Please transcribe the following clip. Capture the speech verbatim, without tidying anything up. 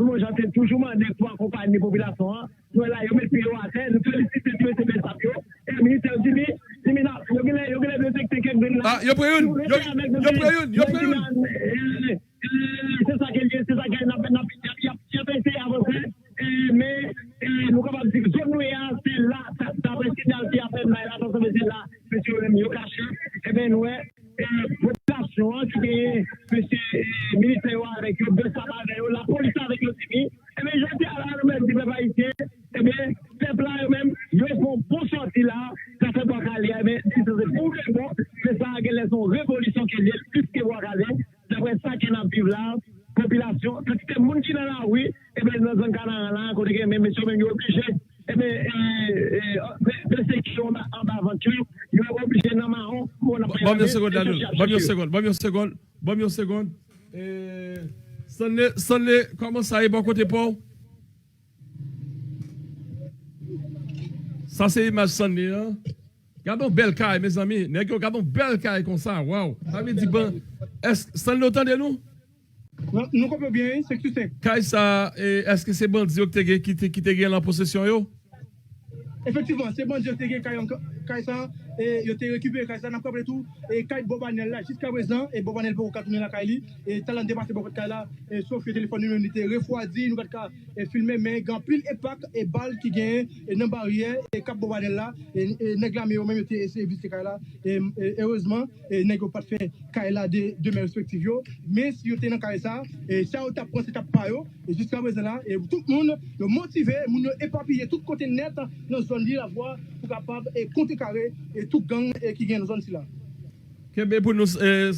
Loumo Jan te toujou mande pou akonpanye popilasyon an. Nou wè la, yo met pye yo atè, nou felisite ti mesye Belsap yo. E ministè yo di li, di li, yo genlè, yo genlè detekte kèk grenn la. Ah, yo pran youn, yo pran youn, yo pran youn. Se sa ke l ye, se sa ke n ap, n ap, y ap, y ap eseye avanse. E, men, e, nou kapab di zòn nou ye a, se la, dapre sinyal ki ap fè m bay la, paske se la, mesye yo menm yo kache. Ebyen, nou wè, e, popilasyon an ki genyen mesye, e, militè yo avèk yo, Belsap avè yo, lapolis avèk yo, Timi. Ebyen, jodi a la, nou menm ti pèp ayisyen, ebyen, pèp la yo menm, yo fè yon bon sòti la, zafè Bwa Kale a, ebyen, li sanse pou de bon, men sa a genlè se yon revolisyon ke l ye, l plis ke Bwa Kale, dapre sa ke n ap viv la, popilasyon, kantite moun ki nan lari, ebyen, nan zòn Kanaran la, kote ke menm mesye yo menm yo oblije, ebyen, e, e, bese kyo anba, anba vant yo, yo oblije nan mawon, pou n ap Ban m yon segonn, Danilo. Ban m yon segonn, ban m yon segonn, ban m yon segonn. E, Stanley, Stanley, kòman sa ye bò kote pa w? Sa se imaj Stanley an. Gade yon bèl kay, mezanmi. Nèg yo, gade yon bèl kay konsa. Waw. Sa vle di, ban, èske, Stanley, w tande nou? Nou, nou konprann byen, wi, senk sou senk. Kay sa, e, èske se bandi yo ki te gen, ki te, ki te gen l an posesyon yo? Efektivman, se bandi yo ki te gen kay, kay sa, e yo te rekipere kay sa. N ap raple tou, e kay Bobanèl la, jiska prezan, e Bobanèl poko ka tounen lakay li. E talè n te pase bò kot kay la, e sof yo telefòn li menm, li te refwadi, nou pa t ka, e filme, men gen anpil enpak, e bal ki genyen, e nan baryè, e k ap Bobanèl la, e, e nèg lame yo menm, yo te eseye vize kay la, e, e erezman, e nèg yo pa t fè kay la de, de men respektif yo, men si yo te nan kay sa, e sa yo t ap pran, se t ap pa yo, e jiska prezan la, e tout moun, yo motive, moun yo epapiye tout kote nèt nan zòn Lilavwa pou kapab, e kontrekare, e tout gang, e ki gen nan zòn sila. Kenbe pou nou, e,